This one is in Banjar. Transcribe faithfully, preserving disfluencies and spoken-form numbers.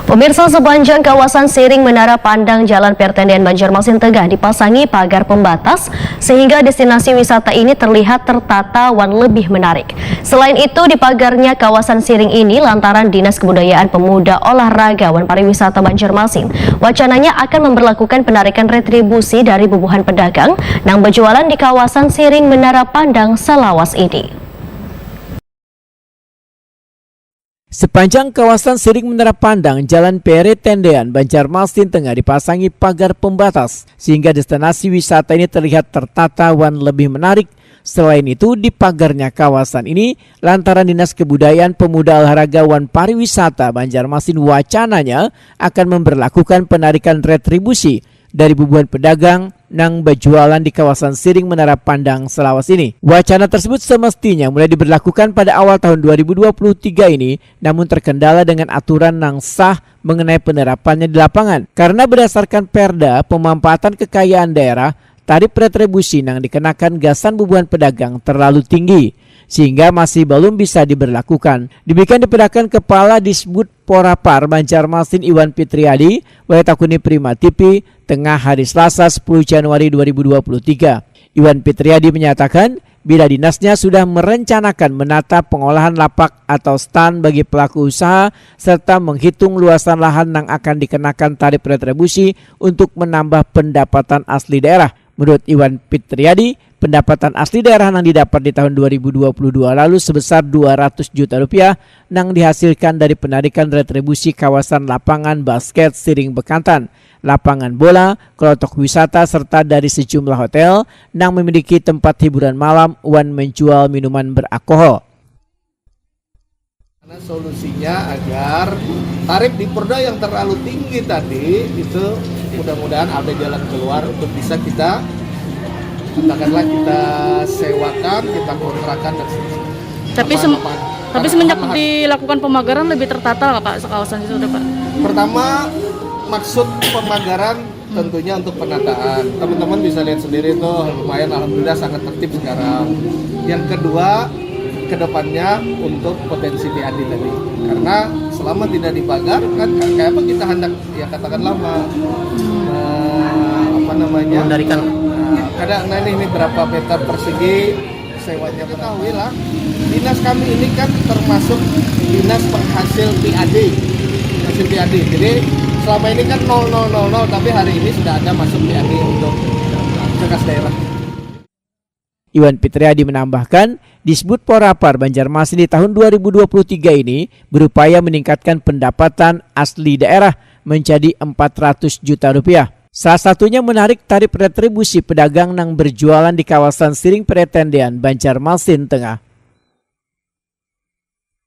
Pemirsa, sepanjang kawasan Siring Menara Pandang Jalan Pertendean Banjarmasin Tengah dipasangi pagar pembatas sehingga destinasi wisata ini terlihat tertata wan lebih menarik. Selain itu, dipagarnya kawasan Siring ini lantaran Dinas Kebudayaan, Pemuda, Olahraga wan Pariwisata Banjarmasin wacananya akan memberlakukan penarikan retribusi dari bubuhan pedagang nang berjualan di kawasan Siring Menara Pandang selawas ini. Sepanjang kawasan Siring Menara Pandang, Jalan Pere Tendean, Banjarmasin Tengah dipasangi pagar pembatas, sehingga destinasi wisata ini terlihat tertata wan lebih menarik. Selain itu, dipagarnya kawasan ini lantaran Dinas Kebudayaan, Pemuda, Olahraga wan Pariwisata Banjarmasin wacananya akan memberlakukan penarikan retribusi dari bubuhan pedagang nang berjualan di kawasan Siring Menara Pandang selawas ini. Wacana tersebut semestinya mulai diberlakukan pada awal tahun dua ribu dua puluh tiga ini, namun terkendala dengan aturan nang sah mengenai penerapannya di lapangan. Karena berdasarkan Perda, pemampatan kekayaan daerah, tarif retribusi nang dikenakan gasan bubuhan pedagang terlalu tinggi, sehingga masih belum bisa diberlakukan. Demikian diperdakan Kepala Disbud Porapar Banjarmasin, Iwan Fitriadi, wae takuni Prima T V, tengah hari Selasa, sepuluh Januari dua ribu dua puluh tiga. Iwan Fitriadi menyatakan, bila dinasnya sudah merencanakan menata pengolahan lapak atau stand bagi pelaku usaha serta menghitung luasan lahan yang akan dikenakan tarif retribusi untuk menambah pendapatan asli daerah. Menurut Iwan Fitriadi, pendapatan asli daerah yang didapat di tahun dua ribu dua puluh dua lalu sebesar dua ratus juta rupiah yang dihasilkan dari penarikan retribusi kawasan lapangan basket Siring Bekantan, lapangan bola, kelotok wisata, serta dari sejumlah hotel yang memiliki tempat hiburan malam wan menjual minuman beralkohol. Karena solusinya agar tarif di Perda yang terlalu tinggi tadi itu mudah-mudahan ada jalan keluar untuk bisa kita katakanlah kita sewakan, kita kontrakan dan seterusnya. Tapi sem tapi semenjak dilakukan pemagaran lebih tertata lah Pak sekawasan itu Pak. Pertama maksud pemagaran tentunya untuk penataan. Teman-teman bisa lihat sendiri tuh lumayan alhamdulillah sangat tertib sekarang. Yang kedua kedepannya untuk potensi P A D tadi karena selama tidak dipagar kan kayak apa kita hendak ya katakanlah me, me, apa namanya mengendalikan nah, kadang nah ini, ini berapa meter persegi sewanya ketahui lah dinas kami ini kan termasuk dinas penghasil P A D penghasil P A D jadi selama ini kan nol nol nol nol tapi hari ini sudah ada masuk P A D untuk bekas daerah Iwan Fitriadi menambahkan, Disbud Porapar Banjarmasin di tahun dua ribu dua puluh tiga ini berupaya meningkatkan pendapatan asli daerah menjadi empat ratus juta rupiah. Salah satunya menarik tarif retribusi pedagang nang berjualan di kawasan Siring Peretendean, Banjarmasin Tengah.